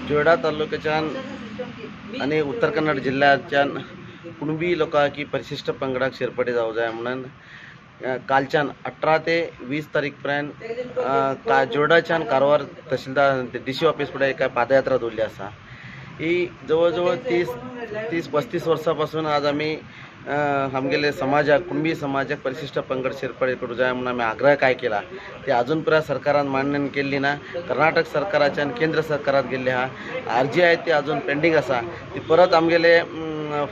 जोयडा तालुक्याच्यान आनी उत्तर कन्नड जिल्ह्याच्यान कुणबी लोकांक की परिशिष्ट पंगडाक शिरपटी जावं जाय म्हणून कालच्यान 18 ते 20 तारीख पर्यंत जोयडाच्यान कारवार तहसीलदार डीसी ऑफिस फुडें एक पादयात्रा दवरली आसा. ही जवळ जवळ 30-35 वर्सां पासून आज आमी आमगेले समाजाक कुणबी समाजाक परिशिष्ट पंगड शिरपडी करूं जाय म्हणून आमी आग्रह काय केला ते अजून पर्यंत सरकारान मान्य केल्ली ना. कर्नाटक सरकाराच्यान केंद्र सरकारात गेल्ली आहा, अर्जी आहे ती अजून पेंडींग आसा. ती परत आमगेले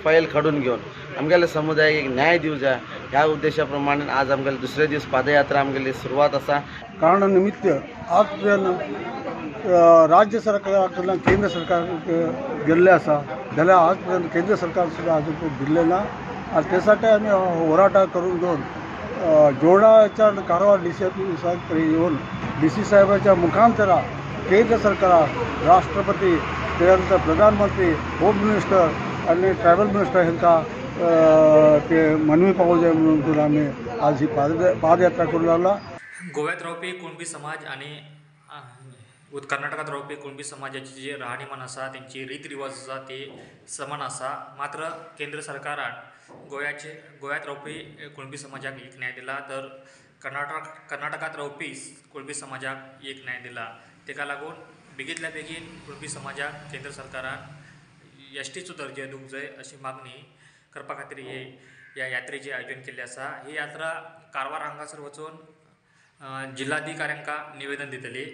फायल काडून घेवन आमगेले समुदायाक एक न्याय दिवं जाय ह्या उद्देशा प्रमाणे आज आमगेले दुसरे दीस पादयात्रा आमगेली सुरवात आसा. कारणा निमित्त आज राज्य सरकारा कडल्यान केंद्र सरकार गेल्ले आसा जाल्यार आज पर्यंत केंद्र सरकार सुद्दां अजून दिल्लें ना. आनी ते साठी आमी होराटा करून घेवन जोयडाच्या कारवार डी सी ऑफिसा कडेन येवन डी सी साहेबाच्या मुखांतरा केंद्र सरकाराक, राष्ट्रपती, त्यानंतर प्रधानमंत्री, होम मिनिस्टर आनी ट्रायबल मिनिस्टर हांकां ते मनवी पावोवंक जाय म्हणून आमी आज ही पादयात्रा करूंक लागला. गोव्यात रावपी कुणबी समाज आनी कर्नाटकात रावपी कुणबी समाजाची जे राहणीमान आसा, तेंची रीत रिवाज आसा ते समान आसा. मात्र केंद्र सरकारान गोव्यात रावपी कुणबी समाजाक एक न्याय दिला तर कर्नाटकात रावपी कुणबी समाजाक एक न्याय दिला. तेका लागून बेगीतल्या बेगीन कुणबी समाजाक केंद्र सरकारान एसटीचो दर्जो दिवंक जाय अशी मागणी करपा खातीर हे ह्या यात्रेचें आयोजन केल्लें आसा. ही यात्रा कारवार हांगासर वचून जिल्हाधिकाऱ्यांक निवेदन दितली.